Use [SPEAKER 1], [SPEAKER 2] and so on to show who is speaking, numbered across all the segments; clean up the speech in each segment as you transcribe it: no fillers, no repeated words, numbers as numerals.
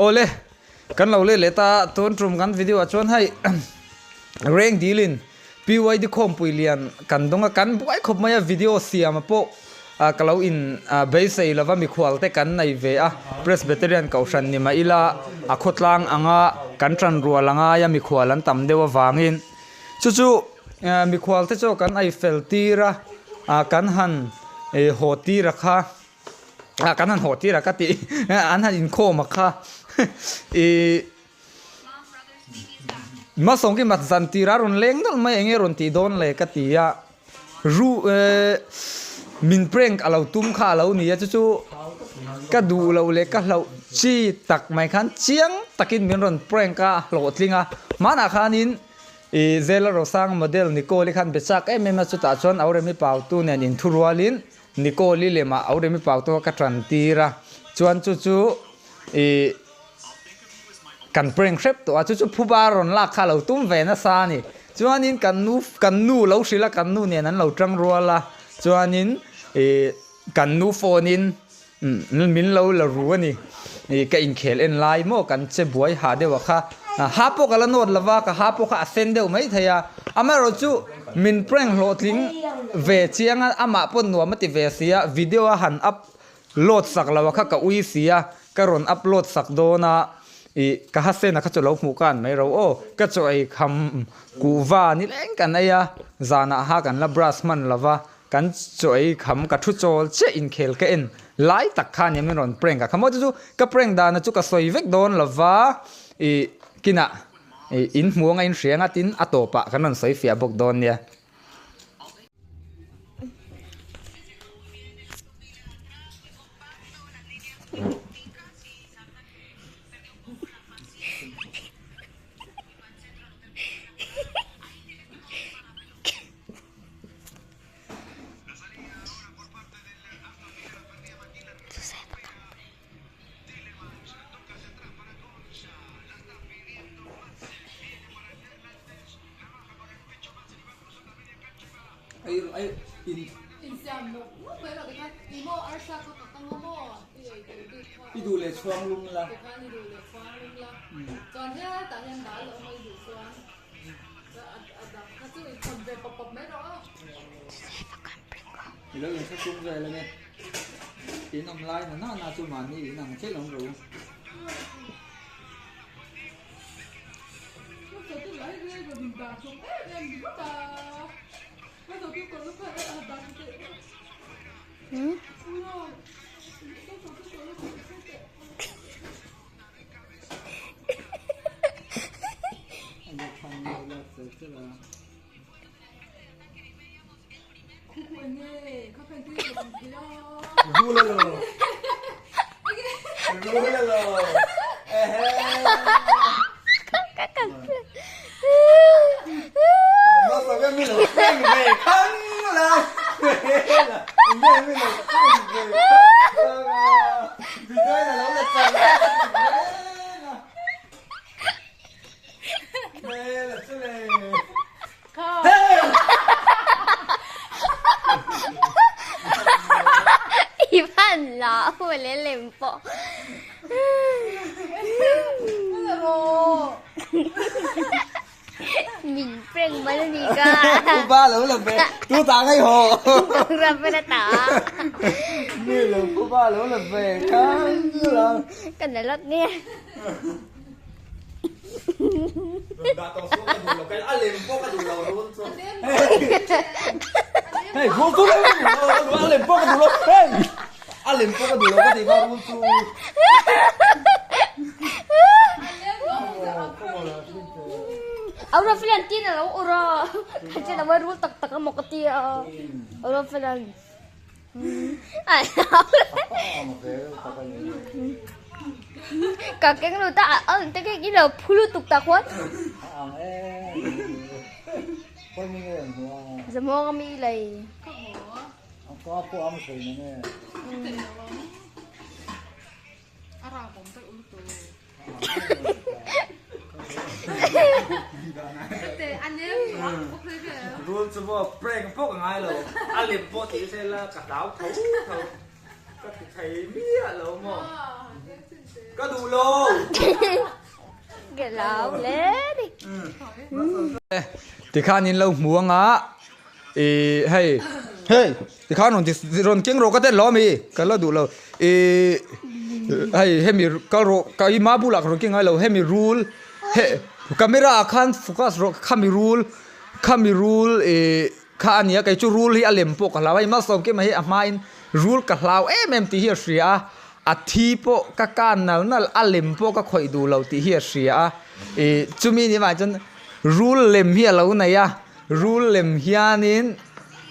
[SPEAKER 1] Awle, kan lo let leh ta tun tum kan video ah chuan hei reng dilin PYD khawmpui lian kan dawng a, kan buai khawp mai a video siam ah pawh ka lo in beisei lova mikhual te kan nei ve a, Presbyterian kohhran ni mah ila a khawtlang anga kan tan rual a ngai a mikhual an tam deuh avangin chu chu mikhual te chu kan ei fel tir a kan han haw tir a kha. Ah kan han haw tir a ka tih an han inkhawm a kha ih Masawngki mat zan tir a rawn leng nawlh mai enge rawn tih dawn le ka ti a ru eh min prank a lo tum kha a lo ni a chu chu ka duh loh leh ka hlauh chi tak mai khan chiang takin min rawn prank a hlawhtling a hmanah khanin ih Zela Rosang model Nicole-i khan be chak em em a chutah chuan Auremi Pautu nen inthurualin Nicole-i lemah Auremi Pautu kha ka tan tir a, chuan chu chu ih kan prank hrep tawh a, chu chu phuba rawn lak kha a lo tum ve nasa a ni. Chuanin kan nu kan nu lo hrilh a, kan nu nen an lo tang rual a, chuanin ih kan nu phone in min lo la ru a ni. Ih ka inkhel en lai maw kan che buai ha deuh a kha, ha pawh ka la nawt lo va, ka ha pawh kha a sen deuh maithei a, amaherawhchu chu min prank hlawhtling ve chiang a, amah pawh nuam a ti ve si a, video a han upload sak lo a kha ka ui si a, ka rawn upload sak dawn a, ih ka ha sen a kha chu lo hmuh khan mai ro aw, ka chaw ei kham kuhva ni leng kan ei a, zanah ha kan la brush hman lo va, Kan chaw ei kham ka thu chawl chiah inkhel ka en lai tak kha nia min rawn prank a kha maw chu chu ka prank dana chu ka sawi vek dawn lova ih kinah ih in hmu anga in hria anga tin a tawpah kan rawn sawi fiah bawk dawn nia. I duh leh chhuang lum la. I lo inhre tum vel ange. In awm lai na na na chu mahni in ang chiah lo ro.
[SPEAKER 2] I van la mawle lem pawh. Min prank mai a ni ka.
[SPEAKER 1] Upa lo la ve tu ta ngai ho.
[SPEAKER 2] Rafa na ta.
[SPEAKER 1] Mi lo upa lo la ve khan la.
[SPEAKER 2] Kan la lak nge.
[SPEAKER 1] Hei rul chu a lem pawh ka duh lo hei a lem pawh ka duh lo ka tih kha rul chu.
[SPEAKER 2] Aura filan tin a lo ur a ka chen a rul tak tak emaw ka ti a Aura filan Ka keng lut a a te keng i lo phu lutuk tak huan. Zamawng ami lei.
[SPEAKER 1] Rul chu maw prank pawh ka ngai lo a lem pawh tih se la ka hlau tho tho ka ti thei miah lo maw. Ka duh lo.
[SPEAKER 2] Ka hlau hle ni.
[SPEAKER 1] Tikhan in lo hmu anga i hei hei tikhan rawn ti rawn keng rawh ka ten lo ami ka la duh lo i hei hemi kal rawh ka i ma bulah ka rawn keng ngai lo hemi rul he camera ah khan focus rawh khami rul khami rul ih kha a ni a kei chu rul hi a lem pawh ka hlau a hei malsawm kema hi a hmain rul ka hlau em em tih hi a hria a a thi pawh ka kan nal nal a lem pawh ka khawih duh lo tih hi a hria a ih chumi ni vang chuan rul lem hi a lo nei a rul lem hianin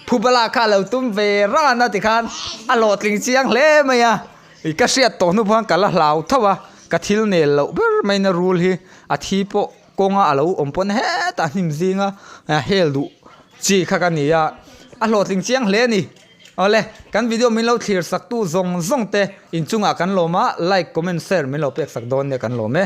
[SPEAKER 1] phubala kha a lo tum ve ran a tikhan a hlawhtling chiang hle mai a ih ka hriat tawh hnu pawh khan ka la hlau tho a ka thil nel loh ber maina rul hi a thi pawh kawnga a lo awm pawn hetah hnim zinga hel duh chi kha ka ni a a hlawhtling chiang hle a ni awle kan video min lo thlir sak tu zawng zawng te inchungah kan lawm a like comment share min lo pek sak dawn nia kan lawm e.